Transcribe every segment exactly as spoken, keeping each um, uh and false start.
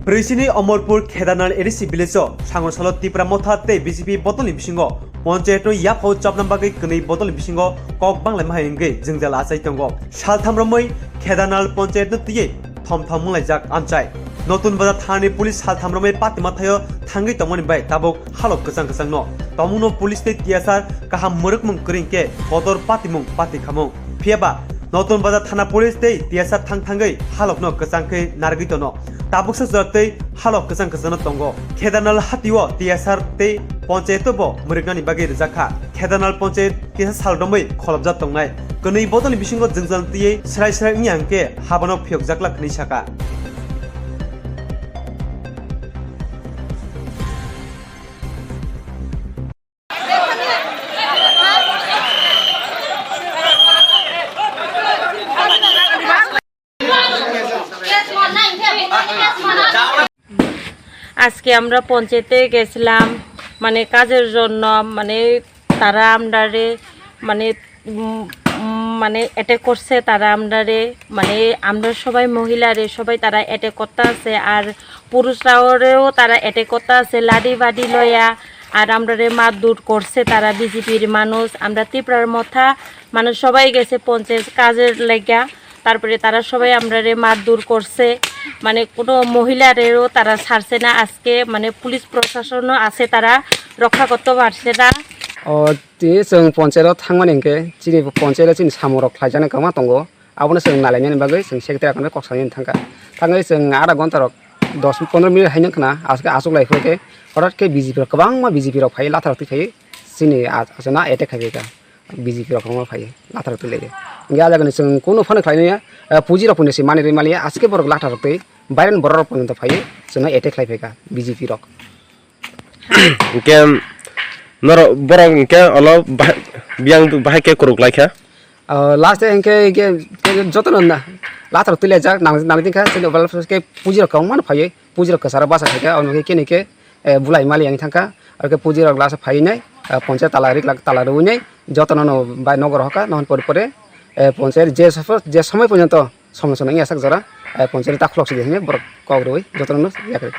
Brwisini Omorpur Khedarnal A D C village o sango salo Tipra Motha tei B J P bodolni bisingo ponchayatno yaphao chapna bagwi kwnwi bodolni bisingo kok banglaima hai wngwi jwngjal achai tongo. Saltham romwi Khedarnal ponchayatno twiwi thom thom wnglaijak amchai. Notun Bazar thanani police saltham romwi patima thaio thangwi tongmani bai tabuk halok kwchang kwchangno. Tongmungno police tei T S R kaham mwrwkmung kwrwi khe kotor patimung pati khamung. Phiyaba Notun Bazar thana police tei T S R thang thangwi halokno kwchang khe narwgwi tono. Tabuksa jora tei halok kwchang kwchangno tongo. Khedarnal hatio T S R tei ponchayat bo mwrwknani bagwi rijak kha. Khedarnal ponchayat kisa sal romwi kholopjak tongnai. Kwnwi bodolni bisingo jwngjal twiwi srai srai wngya hwnkhe habano phiyokjaklak hwnwi sakha. আজকে আমরা পঞ্চায়েতে গেছিলাম, মানে কাজের জন্য, মানে তারা আমরারে, মানে, উম, উম, মানে অ্যাটাক করছে তারা আমরারে, মানে আমরা সবাই মহিলারে সবাই তারা অ্যাটাক করতে আছে, আর পুরুষরাওরেও তারা অ্যাটাক করতে আছে লাঠি বাড়ি লয়া, আর আমরারে মারধর করছে তারা বিজেপির মানুষ। আমরা ত্রিপুরার মথা মানুষ সবাই গেছে পঞ্চায়েত কাজের লেগা, তারপরে তারা সবাই আমরারে মারধর করছে, মানে কোনো মহিলারেও তারা ছাড়ছে না। আজকে মানে পুলিশ প্রশাসনও আছে, তারা রক্ষা করতে পারছে না। O tei chwng ponchayat o thangmani hinkhe chini ponchayat o chini samung rok khlaijaknai kwbangma tongo, abono chwng nailainani bagwi chwng secretary rokno kok sanani thangkha. Thangwi chwng adha ghonta rok dos pondro minute haino khna aswk achuk lai phai khe horat khe B J P rok kwbangma B J P rok phai latha rok twi phai chini achana attack khai phaikha. B J P rok kwbangma phai latha rok twi lai khe. Hinkhe ah jagani chwng kunu phano khlainaya, eh, puji rok phano se manwi rwi maliya, aswk khe borok latha rok twi viral borok rok phano phai chwngno attack khlai phaikha B J P rok. Hinkhe norok borok hinkhe olo bahai, biyang bahai khe kwrwk laikha. Ah, last day hinkhe, hinkhe, hinkhe jotono na, latha rok twi laijak, nang, nang tongkha, chini overall khe puji rok kwbangma no phaiwi, puji rok kwcharo basa khaikha, omo khe kene khe, eh, bulai mali yang thangkha, aro khe puji rok last phaiwi nai, eh, ponchayat tala rik lak, tala rwui nai, jotono no bai nogo rohorkha, nohon pore pore, eh, ponchayat je sopho, je somoi porjonto, Somosya no wngya sak jora, eh, ponchayat ta khulok sidi hinwi borok kok rwui jotono no yakri.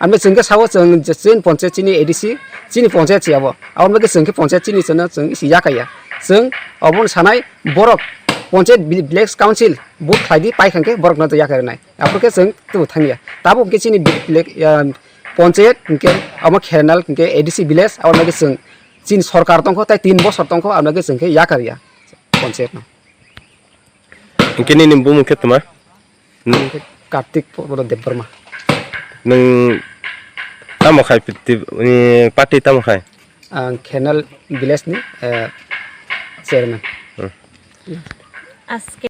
Amtwi chwng khe sao chwng je chini ponchayat chini A D C, chini ponchayat se abo. Aboni bagwi chwng khe ponchayat chini chwngno chwng isi yakaya. Chwng obono sanai borok ponchayat vi-, village council vote khlai di pai kha khe borok no yakari nai. Aphuru khe chwng tubu thangya. Tabuk khe chini vi-, village, ah, ponchayat hinkhe omo Khedarnal hinkhe A D C village aboni bagwi chwng chini sorkar tongkho tai tin bosor tongkho aboni bagwi chwng khe yakariya ponchayat no. Hinkhe nini bumung khe tma? Nwng khe Kartik Purbo Debbarma. Nwng tamo khai piti, ni party tamo khai? Ang Khedarnal village ni, eh, chairman. Hmm. Aske